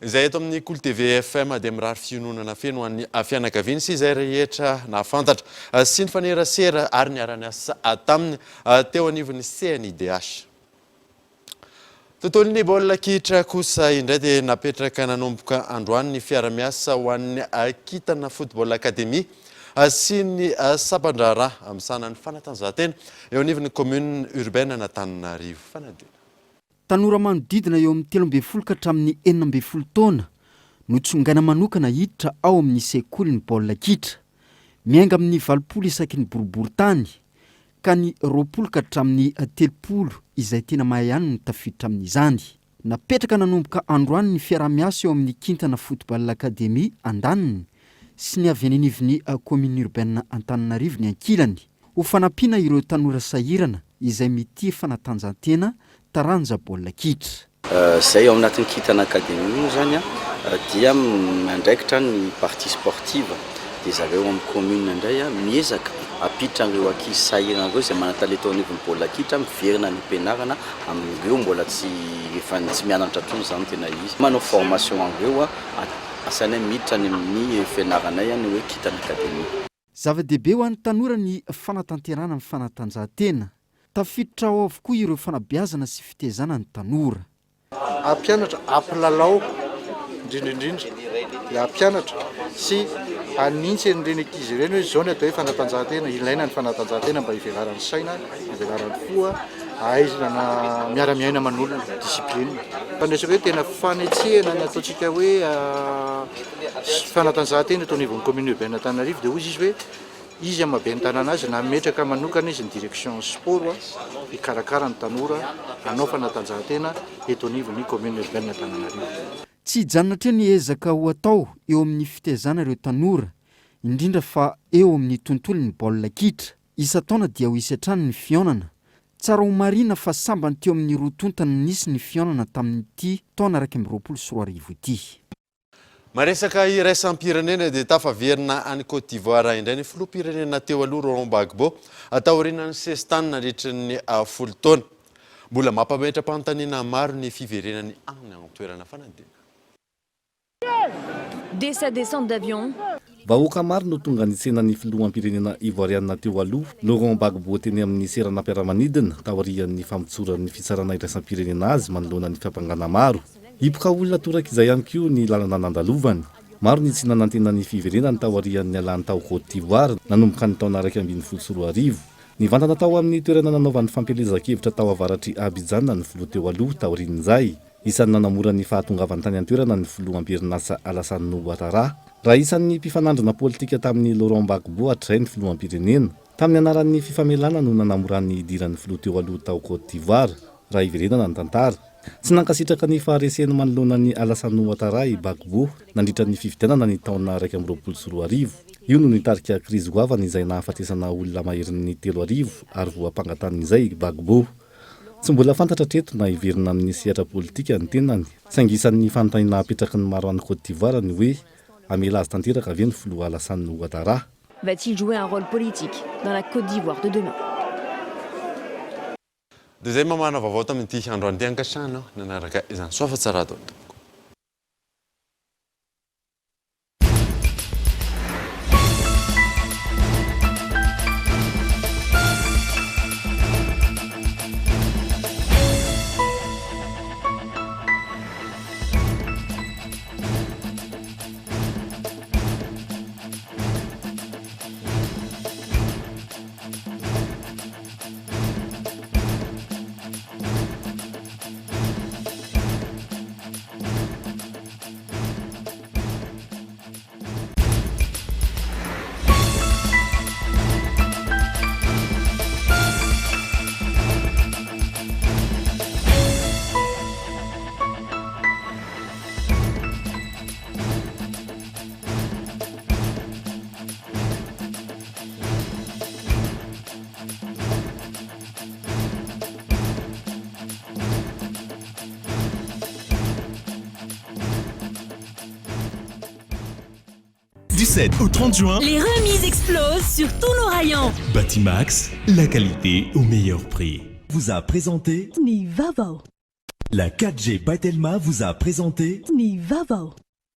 Izay eto amin'ny Kolo TV FM dia mirary fiononana feno ho an'ny fianakaviany sy izay rehetra nahafantatra sy nifanerasera ary niara-niasa taminy teo anivon'ny CNIDH. Tontolon'ny baolina kitra kosa indray dia napetraka nanomboka androany ny fiara-miasa ho an'ny Kintana Football Academy sy ny sampan-draharaha misahana ny fanatanjahantena eo anivon'ny Commune Urbaine an'Antananarivo. Fanadinana. Tanora manodidina eo amin'ny 13 ka hatramin'ny 16 taona no tsongaina manokana hiditra ao amin'ny sekolin'ny baolina kitra. Miainga amin'ny 80 isaky ny boriborintany ka ny 20 ka hatramin'ny 30 izay tena mahay ihany no tafiditra amin'izany. Napetraka nanomboka androany ny fiaraha-miasa eo amin'ny Kintana Football Academy andaniny sy ny avy any anivon'ny Commune Urbaine Antananarivo ny ankilany, ho fanampiana ireo tanora sahirana izay mitia fanatanjahantena taranja baolina kitra. Izay ao anatin'ny Kintana Academy moa izany dia miandraikitra ny partie sportive dia zareo ao amin'ny commune indray miezaka hampiditra an'ireo ankizy sahirana ireo izay manan-talenta eo anivon'ny baolina kitra miverina any am-pianarana amin'ireo mbola tsy efa tsy mianatra intsony izany tena izy. Manao formation an'ireo asainay miditra any amin'ny fianaranay ny hoe Kintana Academy. Zava-dehibe ho an'ny tanora ny fanatanterahana ny fanatanjahantena. Tafiditra ao avokoa ireo fanabeazana sy fitezana ny tanora. Hampianatra, hampilalao indrindra indrindra dia hampianatra sy hanintsy an'ireny ankizy ireny hoe izao ny atao hoe fanatanjahantena, ilaina ny fanatanjahantena mba hivelaran'ny saina, hivelaran'ny fo, hahaizana miara-miaina aman'olona, discipline. Fa ny resaka hoe tena fanetsehana ny ataontsika hoe fanatanjahantena eto anivon'ny commune urbaine Antananarivo dia hoy izy hoe Izy amin'ny maha ben'ny tanàna azy, nametraka manokana izy ny direction sport hikarakara ny tanora hanao fanatanjahantena eto anivon'ny commune urbaine Antananarivo. Tsy hijanona hatreo ny ezaka ho atao eo amin'ny fitaizana ireo tanora, indrindra fa eo amin'ny tontolon'ny baolina kitra. Isan-taona dia ho hisy hatrany ny fihaonana. Tsara ho marihina fa sambany teo amin'ny roa tonta no nisy ny fihaonana tamin'ity taona 2021 ity. Maresaka iraisam-pirenena dia tafaverina any Côte d'Ivoire indray ny filoham-pirenena teo aloha Laurent Gbagbo taorian'ny sesitany nandritry ny folo taona. Mbola mampametra-panontaniana maro ny fiverenany any an-toerana fanadinana. Dès sa descente d'avion. Vahoaka maro no tonga nitsena ny filoham-pirenena ivoarianina teo aloha, Laurent Gbagbo teny amin'ny seranam-piaramanidina, taorian'ny famotsoran'ny fitsarana iraisam-pirenena azy manoloana ny fiampangana maro. Hipoka olona toraka izay ihany koa ny lalana nandalovany. Maro ny tsy nanantena ny fiverenany taorian'ny nialany tao Côte d'Ivoire nanomboka ny taona 2011. Nivantana tao amin'ny toerana nanaovany fampielezan-kevitra tao avaratr'i Abidjan ny filoha teo aloha taorian'izay. Isan'ny nanamora ny fahatongavany tany an-toerana ny filoha am-perinasa Alassane Ouattara. Raha isan'ny mpifanandrina politika tamin'i Laurent Gbagbo hatrizay ny filoham-pirenena. Tamin'ny anaran'ny fifamelana no nanamorany ny hidiran'ny filoha teo aloha tao Côte d'Ivoire, raha hiverenana ny tantara. Tsy nankasitraka ny fahareseny manoloana an'i Alassane Ouattara i Gbagbo nandritra ny fifidianana ny taona 2021. Io no nitarika krizy goavana izay nahafatesana olona maherin'ny 3000 ary voampanga tamin'izay i Gbagbo. Tsy mbola fantatra hatreto na hiverina amin'ny sehatra politika ny tenany, saingy isan'ny fanontaniana apetraky ny maro any Côte d'Ivoire ny hoe hamela azy tanteraka ve ny filoha Alassane Ouattara. Va-t-il jouer un rôle politique dans la Côte d'Ivoire de demain? Dia izay mamahana vaovao tamin'ity androany ity ankasitrahana nanaraka izany soa fa tsara daholo tompoko. Du 7 au 30 juin, Les remises explosent sur tous nos rayons. Batimax, la qualité au meilleur prix. Vous a présenté Ny vaovao. La 4G by Telma vous a présenté Ny vaovao.